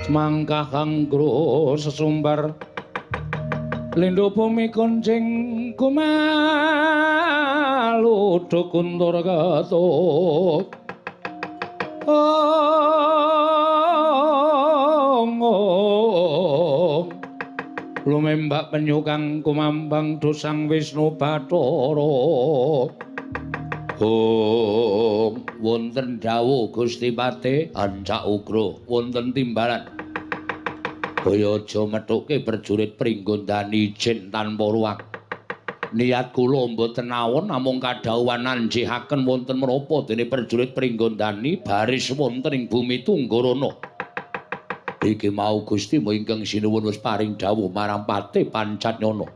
Mangkah anggro sesumbar lindho bumi kuncing kumalu kuntur ketuk. Ong lumembak penyu kang kumambang dosang Wisnu Bathara. Om wonten dawuh Gusti Patih Ancak Ugra wonten timbalan. Kaya aja methuke prajurit Pringgondani ijin tanpa ruwak. Niat kula mboten awon namung kadhawuhan anjihaken wonten menapa dene prajurit Pringgondani baris wonten ing bumi Tunggarana. Iki mau Gusti ingkang sinuwun wis paring dawuh marang Patih Pancatnyana.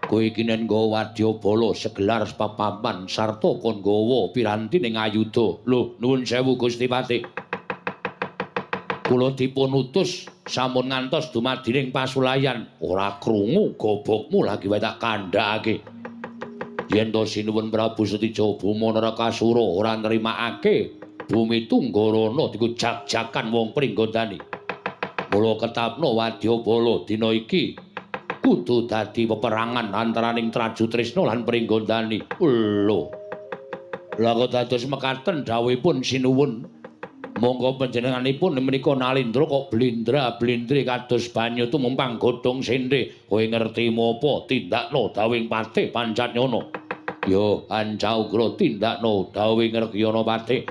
Kowe iki nen nggawa wadyabala segelar sepapapan sarta kon nggawa piranti ning ayuda. Lho, nuwun sewu Gusti Patih. Kula dipun utus sampun ngantos dumadi ning pasulayan. Ora krungu gobokmu lagi wae tak kandhakake. Yen to sinuwun Prabu Setija Buma Narakasura ora nrimakake bumi Tunggarana diku jak-jakan wong Pringgondani. Mula ketapno wadyabala dina iki kudu dadi peperangan antaraning Trajutrisna lan Pringgondani. Lho. Lah kok dados mekaten dawuhipun sinuwun. Monggo panjenenganipun menika Nalindra kok blindra-blindri kados banyu tumempang godhong sendhe. Kowe ngerti apa tindakno dawuhing Patih Pancatnyana? Yo Anca Ugra tindakno dawuhing Regyana Patih.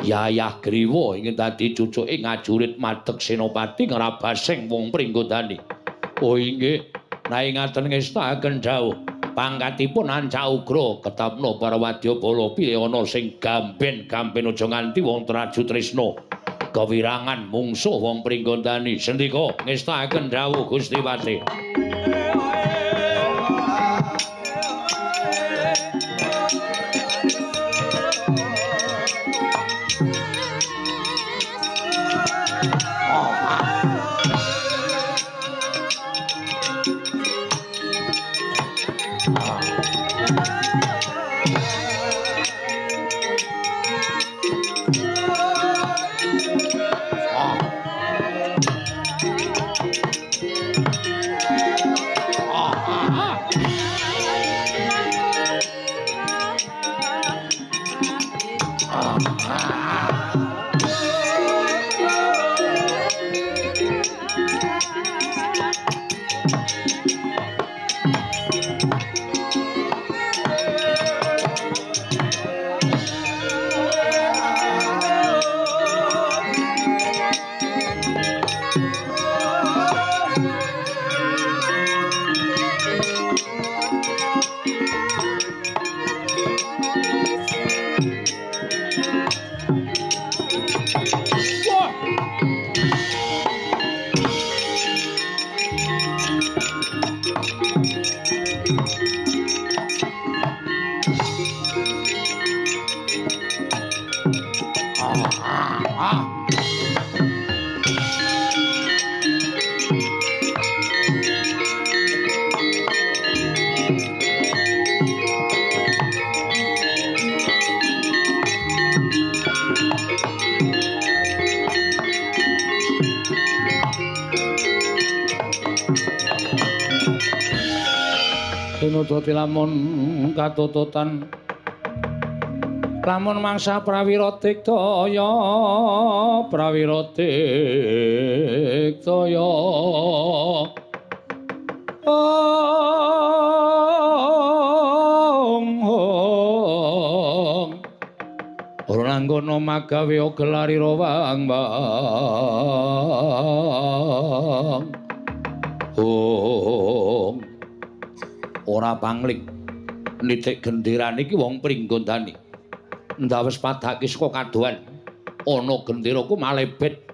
Yayah Griwa ingin dadi cucuke ngajurit madeg senopati ngrabasing wong Pringgondani. Oh inggih, naing ngaten ngestakaken dawuh. Pangkatipun Anca Ugra ketapno para wadyabala pilih ana sing gamben-gamben aja nganti wong Trajutrisna kewirangan mungsuh wong Pringgondani. Sendika ngestakaken dawuh Gusti Patih. Tinudhati lamun katututan lamun mangsa prawira diktaya prawira diktaya ong ong ora anggono magawe gelari rawang bang ong ora pangling nitik genderane iki wong Pringgondani ndawes padake saka kadohan ana gendera ku malebet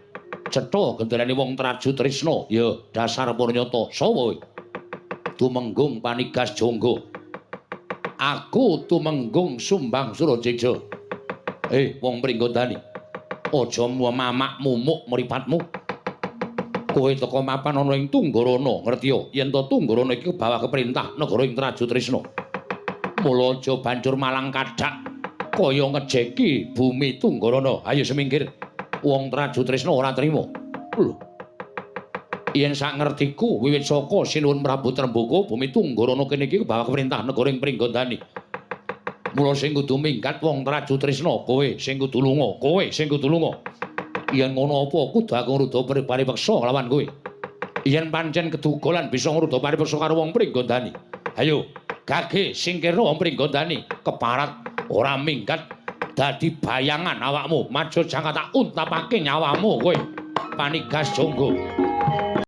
cetha genderane wong Trajutrisna ya dasar purnyata sapa kowe Tumenggung Panigas Jonggo. Aku Tumenggung Sumbang Surajaya. Wong Pringgondani. Aja mamak mumuk mripatmu. Kowe teka mapan ana ing Tunggarana, ngerti ya? Yen to Tunggarana iki bawah keperintah negara ing Trajutrisna. Mula aja banjur malang kadhak kaya ngejeki bumi Tunggarana. Ayo semingkir. Wong Trajutrisna ora trima. Lho. Yen sak ngertiku wiwit saka Sinuwun Prabu Trembaka bumi Tunggarana kene iki bawah keperintah negara ing Pringgondani. Mula sing kudu minggat wong Trajutrisna, kowe sing kudu lunga, kowe sing kudu lunga. Yen ngono apa kudu aku ngruda paripeksa lawan kowe? Yen pancen keduga lan bisa ngruda paripeksa karo wong Pringgondani. Ayo, gage singkirna wong Pringgondani, keparat ora minggat dadi bayangan awakmu. Maja jangka tak untapake nyawamu kowe. Panigas Jonggo.